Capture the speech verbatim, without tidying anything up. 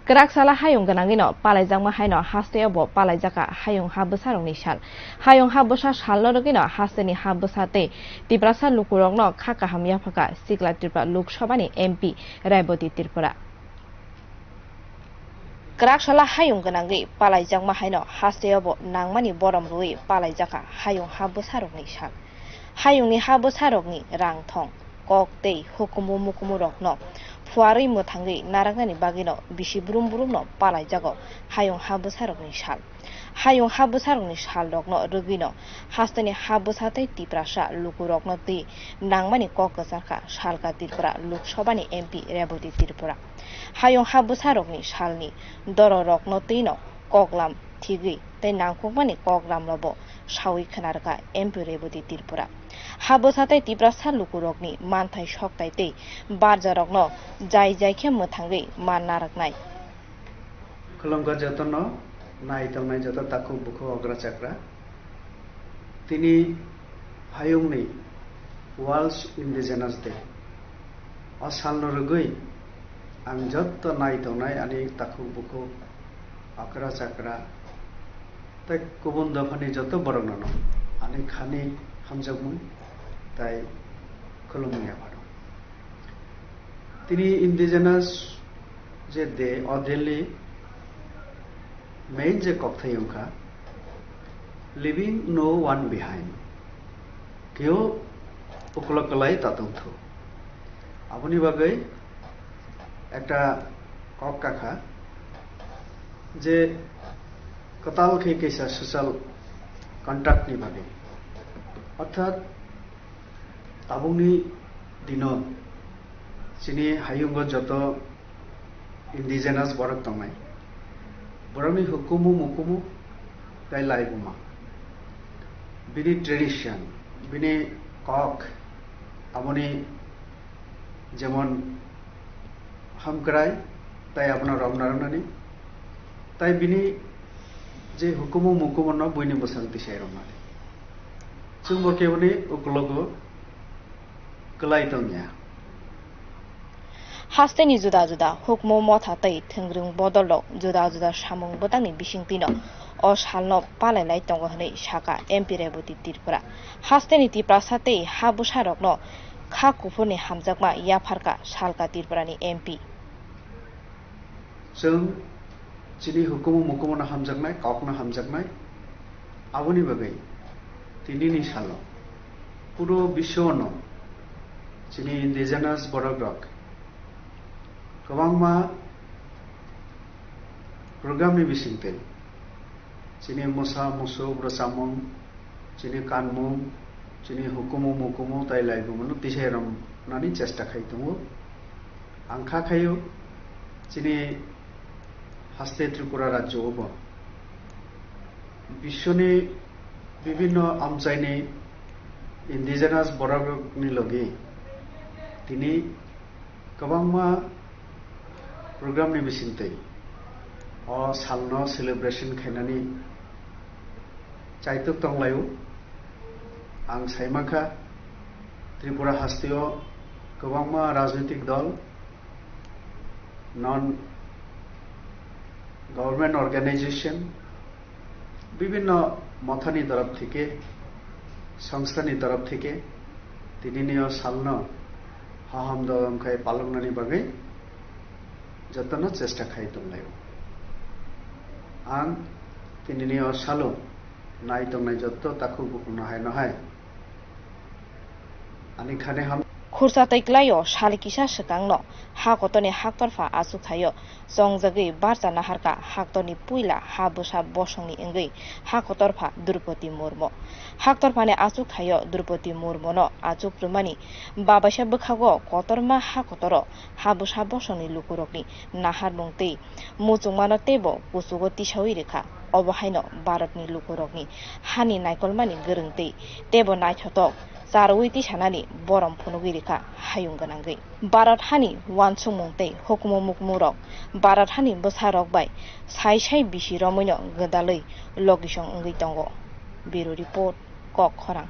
Kwrak sala hayung gwnangwino palaijakma haino hasteo bo palaijakha hayung ha bwsarokni sal. Hayung ha bwsa salno rwgwino hasteni ha bwsa tei Tiprasa lukurokno kha kaham yaphakha Sikla Tripura Lok Sabhani M P Raiboti Tripura. Kwrak sala hayung gwnangwi palaijakma haino hasteo bo nangmani borom rwwi palaijakha hayung ha bwsarokni sal. Hayungni ha bwsarokni rang thong, kok tei hukumu mukumurokno phuarwi mwthangwi naraknani bagwino bisi brum brumno palaijago hayung ha bwsarokni sal. Hayung ha bwsarokni salrokno rwgwino hasteni ha bwsa tei Tiprasa lukurokno twi nangmani kok kwcharkha salka Tripura Lok Sabhani M P Reboti Tripura. Hayung ha bwsarokni salni dororokno twino koklam thigwi tei nangkukmani koklamrobo sawi khwnarwkha M P Reboti Tripura. Ha bwsa tei Tiprasa lukurokni manthai soktai tei barjarokno jai jai khe mwthangwi man narwknai. Khulumkha jotono nai tongnai joto takhuk bukhuk okra chakra. Tini hayungni World Indigenous Day. O salno rwgwi ang joto nai tongnai ani takhuk bukhuk okra chakra tei kubun dophani joto borokno ani khani hamjakmung tei khulumung yaphano. Tini indigenous je day, o daily main je kokthai wngkha, "Leaving no one behind." Keo uklo kwlai ta tongthu. Aboni bagwi ekta kok kakha je kwtal khe kaisa social contract ni bagwi. Orthat tabukni dino chini hayungo joto indigenous borok tongnai, borokni hukumu mukumu tei laibuma, bini tradition, bini kok, aboni jemon hamkrai tei abono romna romnani tei bini je hukumu mukumu no buini bwsang tisai romnani. Chwngbo keboni ukologo kwlai tongya. Hasteni juda juda hukmu motha tei thwngrwng bodolrok juda juda samung bwtangni bisingtwino o salno palailai tongo hwnwi sakha M P Reboti Tripura. Hasteni Tiprasa tei ha bwsarokno kha kuphurni hamjakma yapharkha salka Tripurani M P. Chwng chini hukumu mukumu no hamjaknai, kok no hamjaknai. Aboni bagwi tinini salo puro biswano chini indigenous borok rok kwbangma program ni bisingtwi chini mosa musuk rwchapmung, chini kanmung, chini hukumu mukumu tei laibumano tisai romnani chesta khai tongo. Ang kha khaio chini haste Tripura rajyo bo biswni bibinno amchaini indigenous borok rokni logi tini kwbangma program ni bisingtwi o salno celebration khainani chaitok tonglaio. Ang saimankha Tripura hasteo kwbangma rajnitik dol, non government organization, bibinno mothani torof theke, songstha ni torof theke tinini o salno haham dogom khai paloknani bagwi jotono chesta khai tonglaio. Ang tinini o salo nai tongnai joto takhuk bukhuk no hai no hai ani khani ham. Khursa tei kwlaio sal kisa swkangno ha kotorni haktorpha achukhaio chongjagwi barcha naharkha haktorni puila ha bwsa bosongni wngwi ha kotorpha Drupadi Murmu. Haktorphani achukhaio Drupadi Murmuno achuk rwmani babaisa bwkhago kotorma ha kotoro ha bwsa bosongni lukurokni naharmung tei muchungmano teibo kuchugo tisaui rwkha. Obo haino Bharatni lukurokni hani naikolmani gwrwng tei teibo naithotok charwi tisanani borom phunugwi rwkha hayung gwnangwi. Bharat hani uansukmung tei hukumu mukumurok Bharat hani bwsarok bai sai sai bisi romwino gwdalwi logisong wngwi tongo. Bureau Report, Kok Khorang.